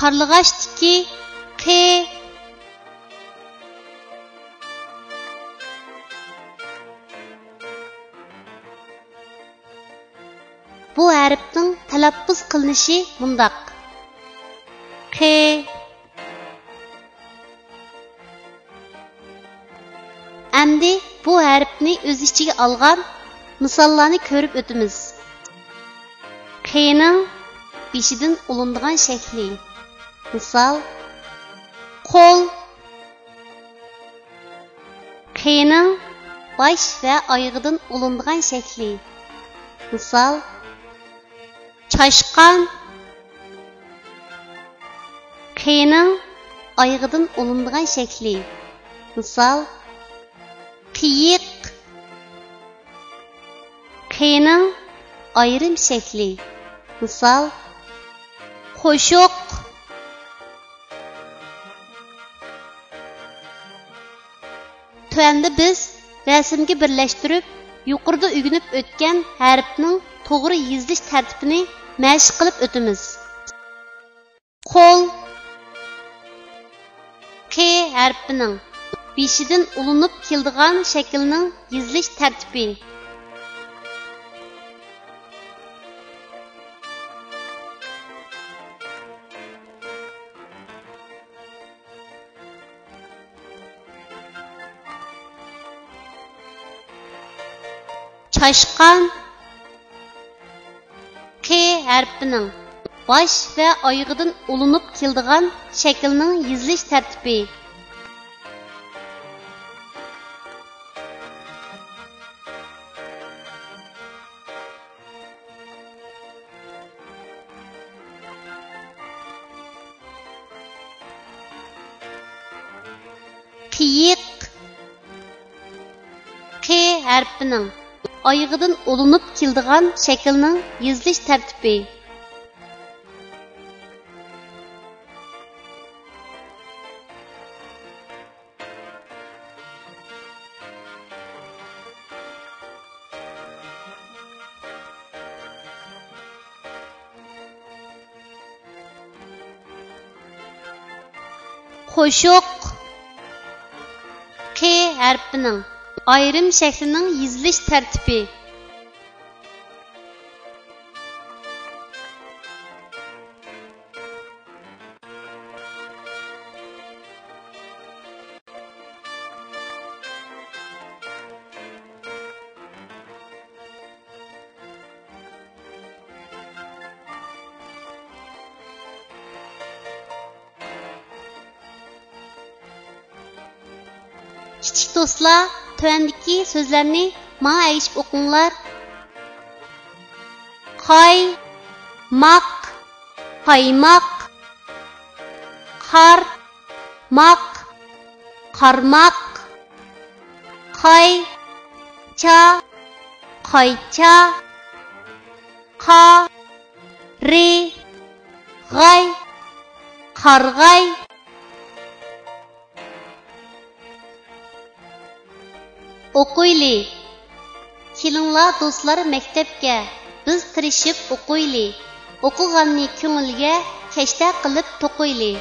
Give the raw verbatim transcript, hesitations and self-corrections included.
قارلىغاچتىكى قى. بۇ ھەرپنىڭ تەلەپپۇز قىلىنىشى مۇنداق: قى. ئەمدى بۇ ھەرپنى ئۆز ئىچىگە ئالغان مىساللارنى كۆرۈپ ئۆتىمىز. قىنىڭ بېشىدىن ئۇلىنىدىغان شەكلى. مىسال، قول. قىنىڭ باش ۋە ئايىغىدىن ئۇلىنىدىغان شەكلى. مىسال، چاشقان. قىنىڭ ئايىغىدىن ئۇلىنىدىغان شەكلى. مىسال، قېيىق. قىنىڭ ئايرىم شەكلى. مىسال، قوشۇق. تۆۋەندە بىز رەسىمگە بىرلەشتۈرۈپ، يۇقىرىدا ئۆگىنىپ ئۆتكەن ھەرپنىڭ توغرا يېزىلىش تەرتىپىنى مەشىق قىلىپ ئۆتىمىز. قول. قى ھەرپىنىڭ بېشىدىن ئۇلىنىپ كېلىدىغان شەكىلنىڭ يېزىلىش تەرتىپى. چاشقان. قى ھەرپىنىڭ باش ۋە ئايىغىدىن ئۇلىنىپ كېلىدىغان شەكىلنىڭ يېزىلىش تەرتىپى. قېيىق. قى ھەرپىنىڭ ئايىغىدىن ئۇلىنىپ كېلىدىغان شەكىلنىڭ يېزىلىش تەرتىپى. قوشۇق. قى ھەرپىنىڭ ئايرىم شەكلىنىڭ يېزىلىش تەرتىپى. كىچىك دوستلار، تۆۋەندىكى سۆزلەرنى ماڭا ئەگىشىپ ئوقۇڭلار. قاي، ماق، قايماق. قار، ماق، قارماق. قاي، چا، قايچا. قا، رى، غاي، قارغاي. ئوقۇيلى. كېلىڭلار دوستلار مەكتەپكە، بىز تىرىشىپ ئوقۇيلى. ئوقۇغاننى كۆڭۈلگە، كەشتە قىلىپ توقۇيلى.